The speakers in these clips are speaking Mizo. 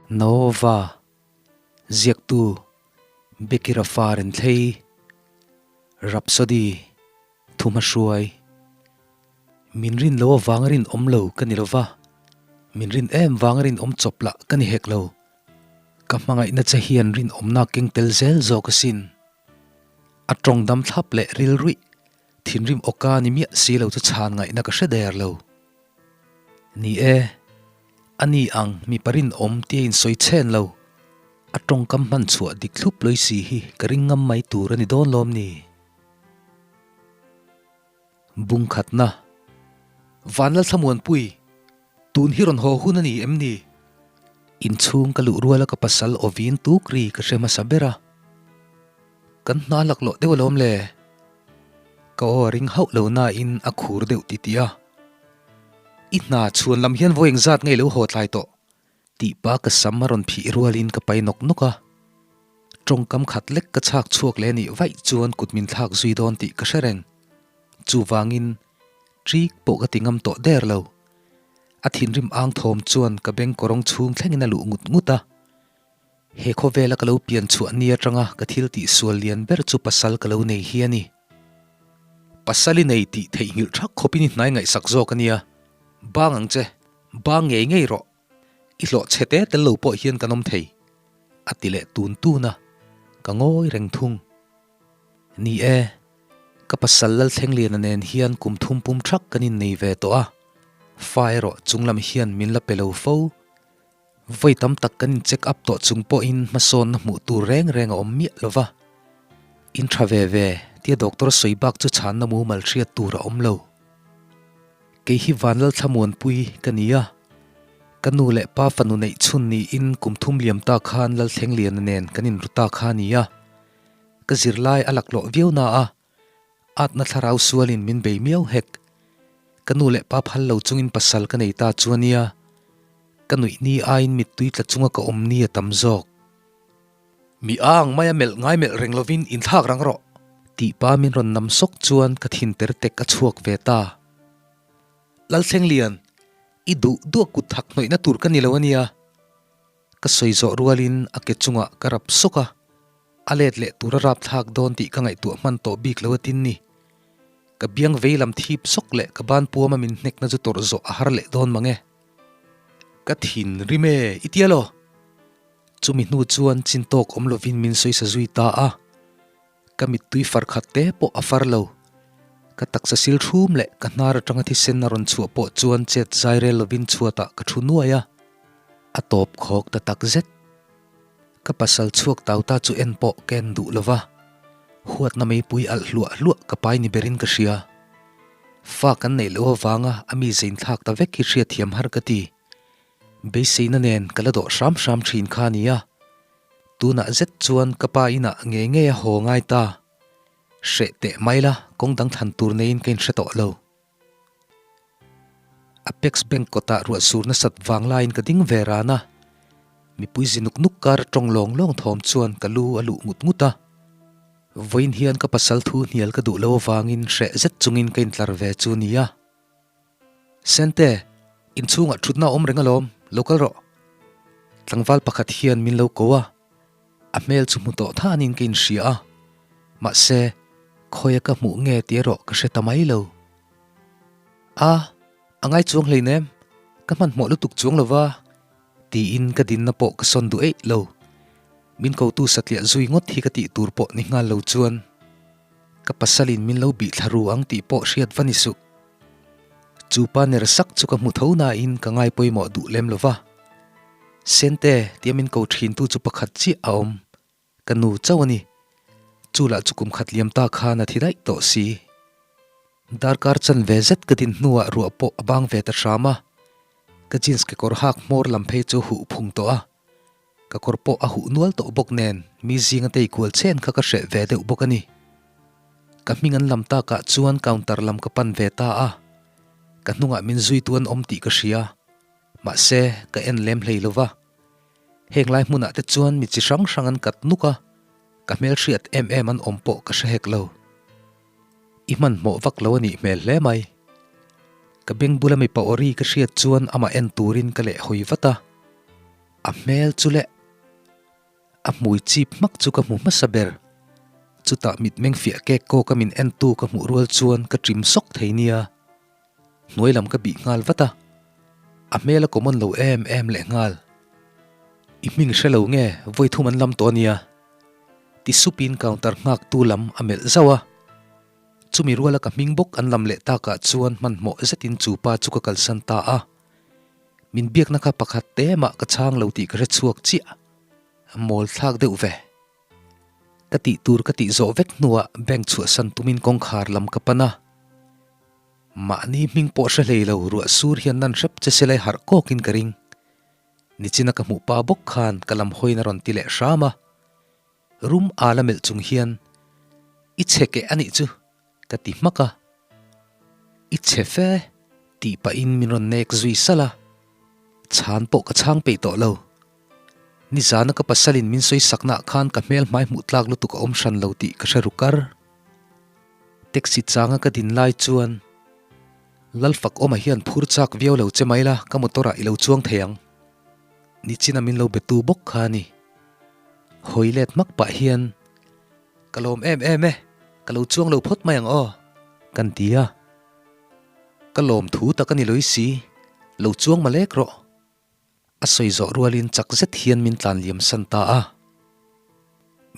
Nova, Ziaktu, Becky Rafa Renthlei, Rhapsody, Thuhmahruai. Min rin lo avanga rinawm lo ka ni lo va, min rin em vanga rinawm chawp lah ka ni hek lo. Ka hmangaihna che hian rinawmna keng tel zel zawk asin. A tawng dam thlap leh rilruih, thinrim awka ni miah si lo chu chhan ngaihna ka hre der lo. Ni e, a ni ang mipa rinawm tia insawi chhen lo, a tawngkam hman chhuah dik thlup lawih si hi ka ring ngam mai tur a ni dawn lawm ni? Bungkhatna, Vanlalthlamuanpui, tun hi rawn haw hun a ni em ni? Inchhung ka luh ruala ka pasal awin tuk ri ka hre hmasa ber a, kan hna laklawh deuh alawm le. Ka aw a ring hauh lo nain a khur deuh titih a. I hna chhuan lam hian vawi engzat nge i lo haw tlai tawh? Tih pa ka sam a rawn phih rualin ka pai nawk nawk a. Tawngkam khat lek ka chhak chhuak leh nih vaih chuan kut min thlak zui dawn tih ka hre reng. Chuvangin ṭik pawh ka ti ngam tawh der lo. A thinrim ang thawm chuan ka beng kawrawng chhung thlengin a luh ngut ngut a. He khawvela ka lo pian chhuah ni atanga ka thil tih sual lian ber chu pasal ka lo nei hi a ni. Pasal i nei tih theihnghilh thak khawpin i hnai ngaihsak zawk a nia. Bang ang che, bang ngei ngei rawh. I hlawh chhe te tel lo pawh hian kan awm thei, a ti leh tun tun a, ka ngawi reng thung. Ni e, ka pasal Lalthlengliana nen hian kum thum pum thak kan innei ve tawh a, fa erawh chunglam hian min la pe lo fo. Vawi tam tak kan in check up tawh chung pawhin hmasawnna hmuh tur reng reng a awm miah lo va. In tha ve ve, tia doctor sawi bak chu chhanna mumal hriat tur a awm lo. Kei hi Vanlalthlamuanpui ka ni a, ka nu leh pa fanu neih chhun niin kum thum liam ta khan Lalthlengliana nen kan inru ta kha a ni a. Ka zirlai a laklawh viau na a, Atna thlarau sualin min bei miau hek. Ka nu leh pa phal lo chungin pasal ka nei ta chu ania. Ka nuih ni aiin mittui tla chunga ka awm ni a tam zawk. Mi ang maia melh ngai melh reng lovin inthlak rang rawh. Tih pa min rawn nam sawk chuan ka thin ter tek a chhuak ve ta. Lalthlenglian, i duh duh a kut thak hnawihna tur ka ni lo ania. Ka sawi zawh rualin a ke chungah ka rap sawk a, a let leh tur a rap thlak dawn tih ka ngaihtuah hman tawh bik lo atin ni. Ka biang vei lam thip sawk leh ka ban puama min hnekna chu tawrh zawh a har leh dawn mang e. Ka thin rim e, i tia law? Chumi hnu chuan chin tawk awm lovin min sawi sa zui ta a. Ka mittui far khat te pawh a far lo. Ka taksa sil thum leh ka hnar atanga thisen a rawn chhuah pawh chuan chet zai rel lovin chhuatah ka thu nuai a. A tawp khawk ta tak zet. Ka pasal chhuak tau ta chu en pawh ka en duh lova, huatna meipui alh hluah hluah ka pai ni berin ka hria. Fa kan neih loh avanga a mi zeinthlak ta vek hi hriatthiam har ka ti. Beiseina nen ka la dawh hram hram thin kha a nia. Tunah zet chuan ka pa inah ngei ngei a haw ngai ta. Hreh teh mai la, kawng dang thlan tur neiin ka inhre tawh lo. Apex Bank kawtah ruah sur nasat vang laiin ka ding ve ran a, mipui zi nuk nuk kar tawng lawng lawng thawm chuan ka lu a luh ngut ngut a. Vawiin hian ka pasal thu hnial ka duh lo avangin hreh zet chungin ka intlar ve chu nia. Sente, inchhungah thutna a awm reng alawm, lo kal rawh. Tlangval pakhat hian min lo ko a, a hmel chu hmu tawh thanin ka inhria a, mahse, khawia ka hmuh nge tih erawh ka hre ta mai lo. A, a ngai chuang hleinem, ka hmanhmawh lutuk chuang lo va, tiin ka dinna pawh ka sawn duh eih lo. Min kotu satliah zui ngawt hi ka tih tur pawh ni nghal lo chuan ka pasalin min lo bih thla ru ang tih pawh hriat va ni suh. Chu pa ner sak chu ka hmu tho nain ka ngai pawimawh duh lem lo va. Sente tia min ko thintu chu pakhat chiah a awm. Ka nu chauh a ni. Chu lah chu kum khat liam ta khan a thi daih tawh si. Darkar chan ve zet ka din hnuah ruah pawh a bang ve ta hram a. Ka jeans kekawr hak hmawr lam phei chu huh phung tawh a. Ka kawr pawh a huh nual tawh bawk nen mi zinga tei kual chen kha ka hreh ve deuh bawk a ni. Ka hming an lam takah chuan counter lam ka pan ve ta a. Ka hnungah min zuitu an awm tih ka hria. Mahse, ka en lem hlei lo va. Heng lai hmunah te chuan mi chi hrang hrang an kat nuk a, ka hmelhriat em em an awm pawh ka hre hek lo. I hmanhmawh vak lo a nih hmel hle mai. Ka beng bula mipa aw ri ka hriat chuan amah en turin ka leh hawi vat a. A hmel chu leh a hmui chip hmak chu ka hmu hmasa ber. Chutah mitmeng fiah kek kawka min entu ka hmuh rual chuan ka ṭim sawk thei nia. Hnuai lam ka bih nghal vat a, a hmel a common lo em em leh nghal. I hming hre lo nge vawi thum an lam tawh a nia? Ti supin counter nghaktu lam a melh zauh a. Chumi ruala ka hming bawk an lam leh takah chuan hmanhmawh zetin chu pa chu ka kalsan ta a. Min biakna kha pakhat te mah ka chhang lo tih ka hre chhuak chiah. Mawl thlak deuh ve. Ka tih tur ka tih zawh vek hnuah bank chhuahsan tumin kawngkhar lam ka pan a. Mahni hming pawh hre hlei lo ruah sur hian nan hrep che silai harh kawkin ka ring. Nichina ka hmuh pa bawk khan ka lam hawiin a rawn ti leh hram a. Rum al a melh chung hian, I chhe keh a nih chu, ka ti hmak a. I chhe fe, tih pahin min rawn nek zui salh a. Chhan pawh ka chhang peih tawh lo. Nizana ka pasalin min sawi saknaah khan ka hmel hmai hmuh tlak lutuk a awm hran lo tih ka hre ru kar. Taxi changa ka din lai chuan Lalfakawma hian phur chak viau lo che mai la, ka motor ah i lo chuang thei ang. Nichina min lo betu bawk kha a ni. Hawi let hmak pah hian, Ka lawm em em e, ka lo chuang lo phawt mai ang aw, kan ti a. Ka lawm thu tak a ni lawih si, lo chuang malek rawh. A sawi zawh rualin chak zet hian min tlan liam san ta a.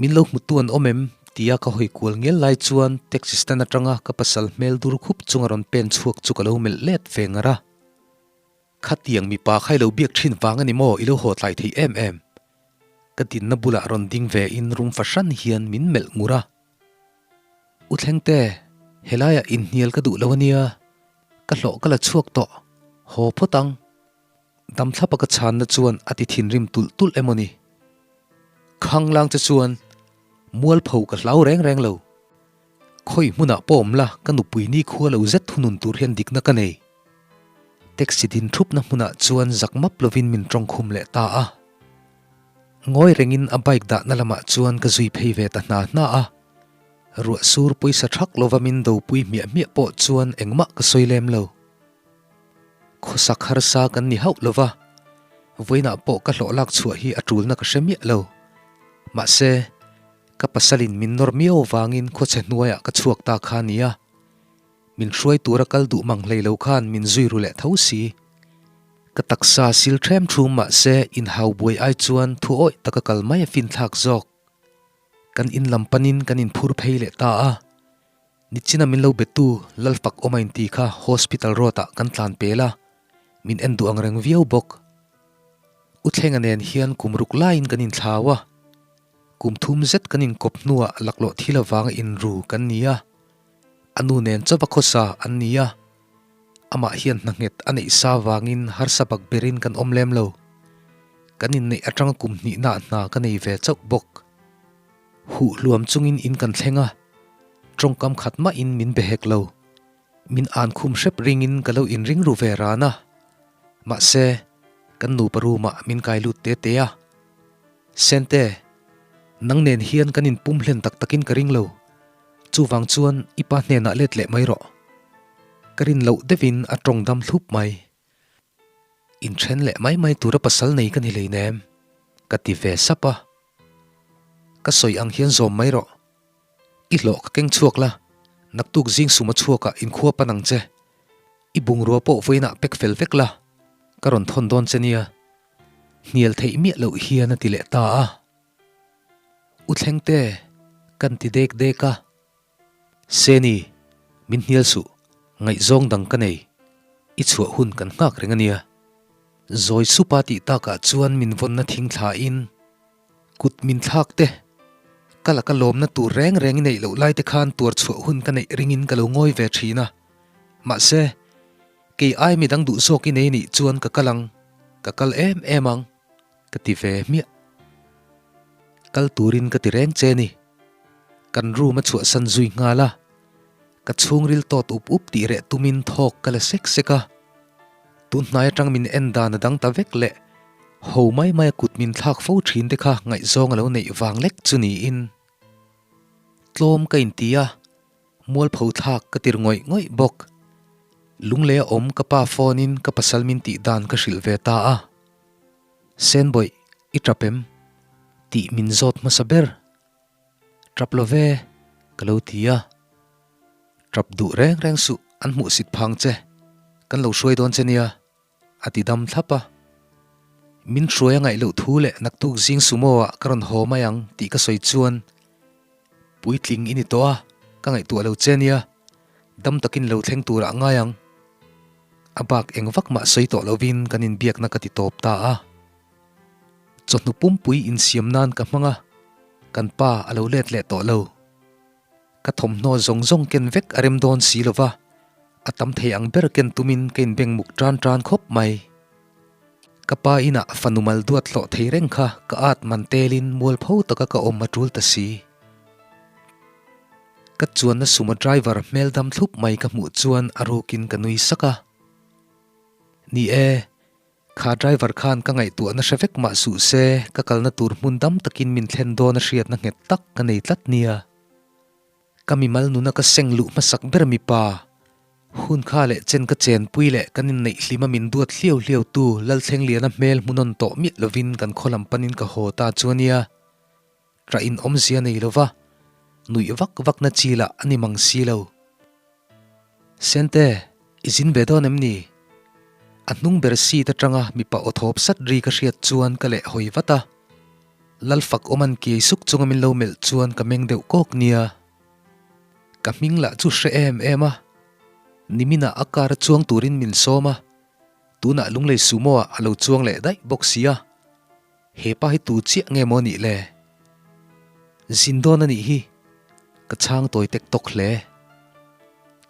Min lo hmutu an awm em? tia ka hawi kual ngial lai chuan taxi stand atanga ka pasal hmel dur khup chunga rawn pen chhuak chu ka lo melh let ve ngar a. Khatiang mipa kha i lo biak thin vang a ni maw i lo haw tlai thei em em? Ka dinna bulah rawn ding ve in rum fahran hian min melh ngur a. U Thlengte, helaiah inhnial ka duh lo a nia, ka hlawh ka la chhuak tawh, haw phawt ang. Damthlapa ka chhanna chuan a ti thinrim tulh tulh emaw ni? Khanglang che chuan mualpho ka hlau reng reng lo. Khawi hmunah pawh awm la ka nupui ni khua lo zet thunun tur hian dikna ka nei. Taxi din thupna hmunah chuan zak map lovin min tawngkhum leh ta a. Ngawi rengin a bike dahna lamah chuan ka zui phei ve ta hna hna a. Ruah sur pawisa thak lova min dopui hmiah hmiah pawh chuan engmah ka sawi lem lo. Khawsak harsa kan ni hauh lo va, vawiinah pawh ka hlawh lak chhuah hi a tulna ka hre miah lo. Mahse, ka pasalin min nawr miau avangin khawchhe hnuaiah ka chhuak ta kha a nia. Min hruai tura kal duh mang hlei lo khan min zui ru leh tho si. Ka taksa sil ṭhem ṭhum mahse inhau buai ai chuan thu awih taka kal mai a finthlak zawk. Kan in lam panin kan inphur phei leh ta a. Nichina min lo betu Lalfak awm a inti kha Hospital Road ah kan tlan pel a, min en duh ang reng viau bawk. U Thlenga nen hian kum ruk laiin kan inthlau a, kum thum zet kan inkawp hnuah laklawh thil avanga inru kan ni a, a nu nen chauva khawsa an ni a, amah hian hna nghet a neih sa vangin harsa bak berin kan awm lem lo. Kan inneih atanga kum hnihna hna ka nei ve chauh bawk. Huh hluam chungin in kan thleng a, tawngkam khat mahin min be hek lo. Min an khum hrep ringin ka lo inring ru ve ran a. Mahse, kan nupa room ah min kai lut te te a. Sente, nang nen hian kan inpum hlen tak takin ka ring lo. Chuvang chuan i pa hnenah let leh mai rawh. Ka rin loh deuhin a tawng dam thlup mai. Inthen leh mai mai tura pasal nei ka ni hleinem, ka ti ve sap a. Ka sawi ang hian zawm mai rawh. I hlawh ka keng chhuak la, naktuk zing suma chhuakah inkhua pan ang che. I bungrua pawh vawiinah pack fel vek la, ka rawn thawn dawn che nia. Hnial theih miah loh hian a ti leh ta a. U Thlengte, kan ti dek dek a. Seni, min hnial suh, ngaihzawng dang ka nei, i chhuah hun kan nghak reng a nia. Zawi supa tih takah chuan min vawnna thing thlain, kut min thlak te, ka laka lawmna tur reng reng i neih loh lai te khan tuar chhuah hun ka neih ringin ka lo ngawi ve thin a. Mahse, kei ai midang duh zawk i nei nih chuan ka kal ang, ka kal em em ang, ka ti ve hmiah. Kal turin ka ti reng che ni. Kan room a chhuahsan zui nghal a, ka chhungril tawt up up tih reh tumin thawk ka la sek sek a. Tun hnai atang min en dan a dang ta vek leh ho mai mai a kut min thlak fo thin te kha ngaihzawng a lo neih vang lek chu niin tlawm ka inti a, mualpho thlak ka tir ngawih ngawih bawk. Lunglei a awm ka pa phone in ka pasal min tih dan ka hrilh ve ta a. Senbawih. I tap em? Tih min zawt hmasa ber. Tap lo ve, ka lo ti a. Tap duh reng reng suh, an hmuhsit phang che. Kan lo hruai dawn che nia, a ti dam thlap a. Min hruai a ngaih loh thu leh naktuk zing sumo ah ka rawn haw mai ang tih ka sawi chuan puitling i ni tawh a, ka ngaihtuah lo che nia, dam takin lo thleng turah ngai ang. A bak eng vak mah sawi tawh lovin kan inbiakna ka ti tawp ta a. Chawhnu pumpui insiam nan ka hmang a, kan pa a lo let leh tawh lo. Ka thawmhnaw zawng zawng ken vek a rem dawn si lo va, a tam thei ang ber ken tumin ka inbeng muk tan tan khawp mai. Ka pa inah fanu mal duat hlawh thei reng kha ka at man telin mualpho taka ka awm a tul ta si. Ka chuanna sumo driver hmel dam thlup mai ka hmuh chuan a rukin ka nui sak a. Ni e, Kha driver khan ka ngaihtuahna hre vek mah suh se, ka kalna tur hmun dam takin min thlen dawn a hriatna nghet tak ka nei tlat nia. Ka mimal nuna ka seng luh hmasak ber mipa, hun kha leh chen ka chenpui leh kan inneih hlima min duat hliau hliau tu Lalthlengliana hmel hmunawn tawh miah lovin kan khaw lam panin ka haw ta chu a nia. Ṭah in awmzia nei lova, nuih vak vakna chi lah a ni mang si lo. Sente, i zin ve dawn em ni? A hnung ber seat aṭanga mipa aw thawp sat ri ka hriat chuan ka leh hawi vat a. Lalfak awm an kiai suk chunga min lo melh chuan ka meng deuh kawk nia. Ka hming lah chu hre em em a. Niminah a car a chuang turin min sawm a, tunah Lunglei Sumo ah a lo chuang leh daih bawk si a. He pa hi tu chiah nge maw nih le? Zin dawn a nih hi, ka chhang tawi tek tawk hle.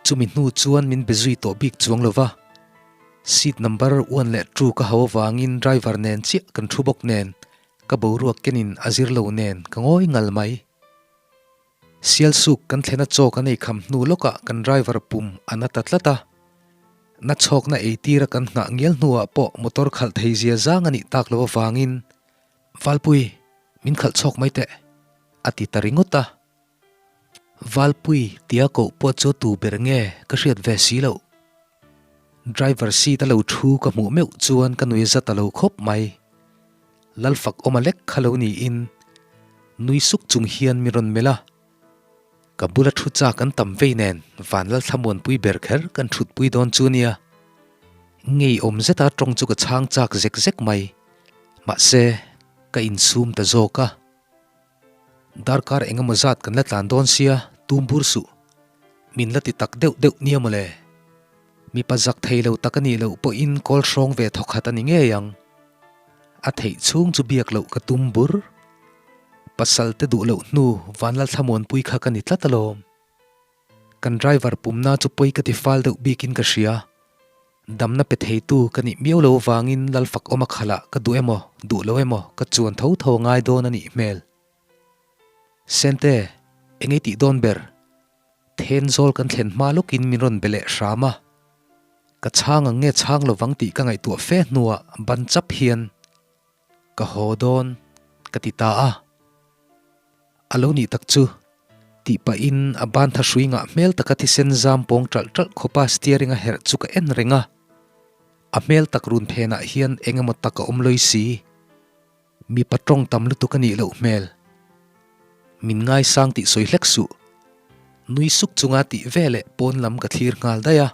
Chumi hnu chuan min be zui tawh bik chuang lo va, seat number one leh two ka hau avangin driver nen chiah kan thu bawk nen, ka boruak kenin a zir lo nen ka ngawi ngal mai. Sialsuk kan thlena chaw kan ei kham hnu lawkah kan driver pum a na ta tlat a. Na chhawkna ei tira kan nghah ngial hnuah pawh motor khalh thei zia zang a nih tak lo avangin, Valpui, min khalh chhawk mai teh, a ti ta ringawt a. Valpui tia koh pawh chu tu ber nge ka hriat ve si loh. Driver seat a lo thu ka hmuh meuh chuan ka nui za ta lo khawp mai. Lalfak awma lek kha lo niin nui suk chung hian min rawn melh a, ka bula thu chak an tam vei nen Vanlalthlamuanpui ber kher kan thutpui dawn chu nia. Ngeiawm zeta tawng chu ka chhang chak zek zek mai, mahse ka insum ta zawk a. Darkar eng emaw zat kan la tlan dawn sia, tum bur suh. Min la ti tak deuh deuh nia mawle. Mipa zak thei lo tak a nih loh pawhin kawl hrawng ve thawkhat a ni ngei ang. A theih chhung chu biak loh ka tum bur. Pasal te duh loh hnu Vanlalthlamuanpui kha ka ni tlat alawm. Kan driver pumna chu pawi ka ti fal deuh bikin ka hria. Damna pe theitu ka nih miau lo vangin Lalfak awma khalah ka duh emaw, duh lo emaw ka chuan tho tho ngai dawn a nih hmel. Sente, eng ei tih dawn ber? Thenzawl kan thlen hma lawkin min rawn be leh hram a. Ka chhang ang nge chhang lovang tih ka ngaihtuah fe hnuah ban chap hian Ka haw dawn, ka ti ta a. A lo nih tak chu, tih pahin a ban tha hrui ngah hmel taka thisen zam pawng ṭalh ṭalh khawpa steering a herh chu ka en reng a. A hmel tak run phenah hian eng emaw tak a awm lawi si. Mipa ṭawng tam lutuk a nih loh hmel. Min ngaisang tih sawi hlek suh. Nui suk chunga tih veleh pawn lam ka thlir nghal daih a.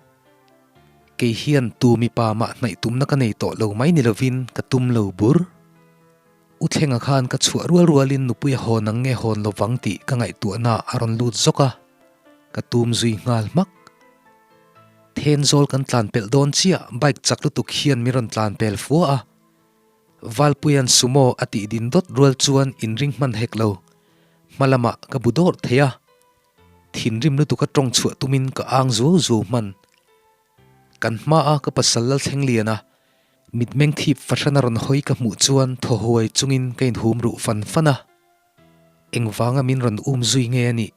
Kei hian tu mipa mah hnaih tumna ka nei tawh lo mai ni lovin ka tum lo bur. U Thlenga khan ka chhuah rual rualin nupui a hawn ang nge hawn lovang tih ka ngaihtuahna a rawn lut zawk a, ka tum zui nghal hmak. Thenzawl kan tlan pelh dawn chiah bike chak lutuk hian min rawn tlan pel fua a. Valpuia'n sumo a tih din dawt rual chuan inring hman hek lo. Hma lamah ka bu dawrh thei a. Thinrim lutuka tawng chhuah tumin ka ang zuau zuau hman. Kan hmaa ka pasal Lalthleng Liana mitmeng thip fahran a rawn hawi ka hmuh chuan thaw huai chungin ka inhum ruh fan fan a. Engvanga min rawn um zui nge a nih?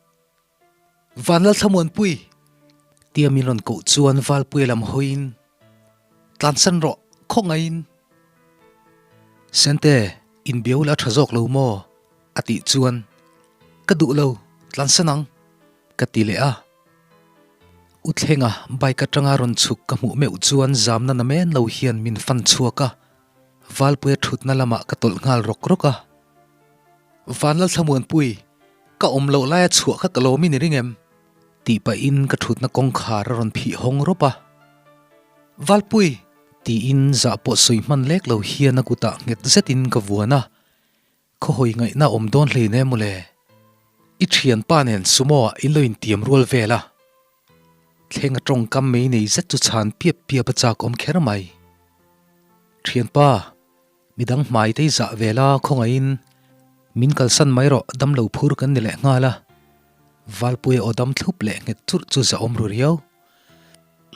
Vanlalthlamuanpui! Tia min rawn koh chuan Valpuia lam hawiin, Tlansan rawh, khawngaihin! Sente, inbiau la tha zawk lo maw? A tih chuan, Ka duh lo, tlansan ang, ka ti leh a. U Thlenga bike atanga rawn chhuk ka hmuh meuh chuan zamna na men lo hian min fan chhuak a. Valpuia thutna lamah ka tawlh nghal rawk rawk a. Vanlalthlamuanpui, ka awm loh laia chhuah kha ka lawm i ni ring em? Tih pahin ka thutna kawngkhar a rawn phih hawng rawp a. Valpui! Tiin zah pawh sawi hman lek lo hian a kutah nghet zetin ka vuan a, Khawhawi ngaihna awm dawn hlein em mawle? I thianpa nen sumo ah in lo intiam rual vel a. Thleng a tawngkam mei nei zet chu chhan piap piap a chak awm kher mai. Thianpa, midang hmai te i zah vel a khawngaihin min kalsan mai rawh damlo phur kan ni leh nghal a. Valpuia aw dam thlup leh nghet churh chu zahawm ru riau.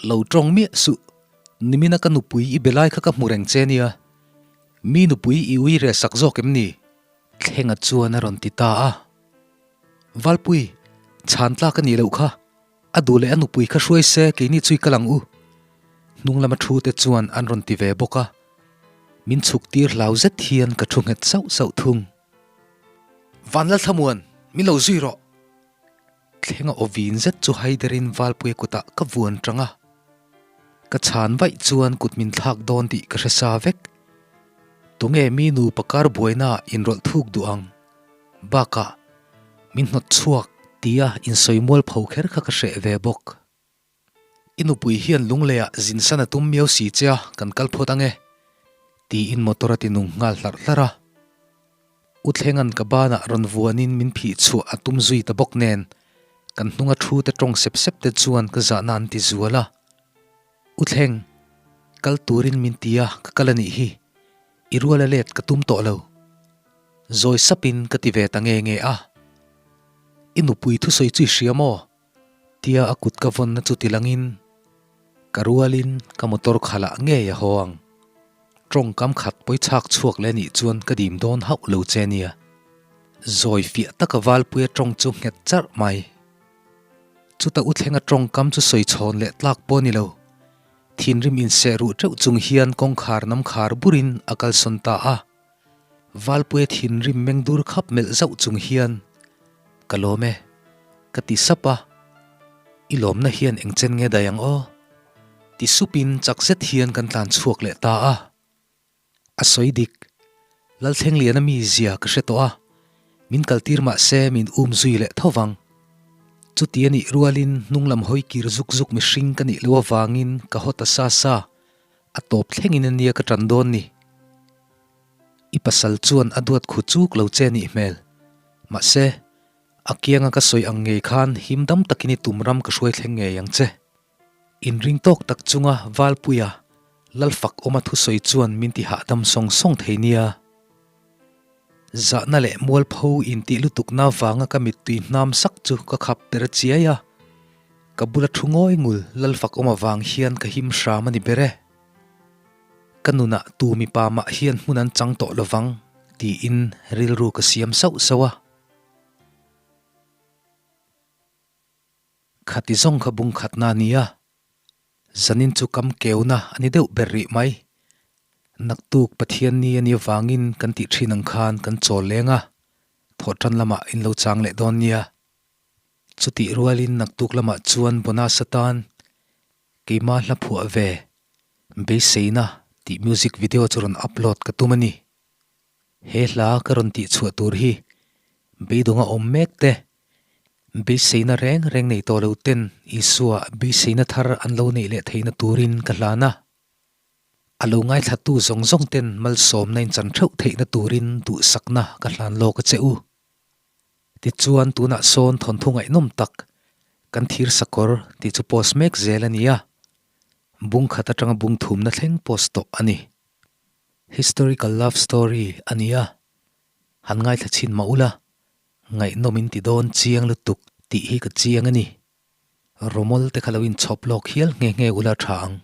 Lo tawng miah suh, nimina ka nupui i be lai kha ka hmu reng che nia. Mi nupui i ui reh sak zawk em ni? Thlenga chuan a rawn ti ta a. Valpui, chhan tlak a nih loh kha. A duh leh a nupui kha hruai se keini chu i kal ang u. Hnung lama thu te chuan an rawn ti ve bawk a. Min chhuk tir hlau zet hian ka thu nghet sauh sauh thung. Vanlalthlamuan, min lo zui rawh! Thlenga aw vin zet chu haiderin Valpuia kutah ka vuan tang a, ka chhan vaih chuan kut min thlak dawn tih ka hre sa vek. Tunge mi nupa kar buainaah inrawlh thuk duh ang? Bakah, min hnawt chhuak tia insawi mual pho kher kha ka hreh ve bawk. I nupui hian lungleiah zinsan a tum miau si che a, kan kal phawt ang e, tiin motor a ti nung nghal hlarh hlarh a. U Thlenga'n ka banah rawn vuanin min phih chhuah a tum zui ta bawk nen, kan hnunga thu te tawng sep sep te chuan ka zahna an ti zual a. U Thleng, kal turin min ti a, ka kal a nih hi. I rual a let ka tum tawh lo. Zawi sapin ka ti ve ta nge nge a. I nupui thusawi chu i hria maw? Tia a kut ka vawnna chu tilangin ka rualin ka motor khalah ngei a haw ang. Tawngkam khat pawi chhak chhuak leh nih chuan ka dim dawn hauh lo che nia. Zawi fiah taka Valpuia tawng chu nghet charh mai. Chuta u thlenga tawngkam chu sawi chhawn leh tlak pawh a ni lo. Thinrim inseh ruh teuh chung hian kawngkhar nam khar burin a kalsawn ta a. Valpuia thinrim meng dur khap melh zauh chung hian, Ka lawm e, ka ti sap a, I lawmna hian eng chen nge dai ang aw? Ti supin chak zet hian kan tlan chhuak leh ta a. A sawi dik, Lalthlengliana mizia ka hre tawh a, min kaltir mah se min um zui leh tho vang. Chuti a nih rualin hnung lam hawi kir zuk zuk mihring ka nih loh avangin ka haw ta sa sa, a tawp thlengin a nia ka ṭan dawn ni. I pasal chuan a duat khu chuk lo che nih hmel. Mahse, a kianga ka sawi ang ngei khan him dam takin i tum ram ka hruai thleng ngei ang che. Inring tawk tak chunga Valpuia Lalfak awma thusawi chuan min ti hahdam sawng sawng thei nia. Zahna leh mualpho intih lutukna vanga ka mittui hnam sak chu ka khap per chiai a. Ka bula thu ngawi ngul Lalfak awm avang hian ka him hram a ni ber e. Ka nunah tu mipa mah hian hmun an chang tawh lovang tiin rilru ka siam sauh sauh a. Khati zawng kha bung khatna a ni a, zanin chu kam keuna a ni deuh ber rih mai. Naktuk Pathian ni a nih avangin kan tih thin ang khan kan chawl leng a, thawhtan lamah in lo chang leh dawn nia. Chutih rualin naktuk lamah chuan bonus atan Keimah hla phuah ve, Beiseina tih music video chu rawn upload ka tum a ni. He hla ka rawn tih chhuah tur hi beidawnga awm mek te, beiseina reng reng nei tawh lo ten Isua beiseina thar an lo neih leh theihna turin ka hlan a. A lo ngaithlatu zawng zawng ten malsawmna inchan theuh theihna turin duhsakna ka hlan lawk a che u. Tichuan tunah sawn thawnthu ngaihnawm tak kan thir sakawr tih chu post mek zel a ni a, bung khat atanga bung thumna thleng post tawh a ni. Historical love story a ni a, han ngaithla chhin mah ula, ngaihnawm in ti dawn chiang lutuk tih hi ka chiang a ni. Romol te kha lo inchhawp lawk hial nghe nghe ula tha ang.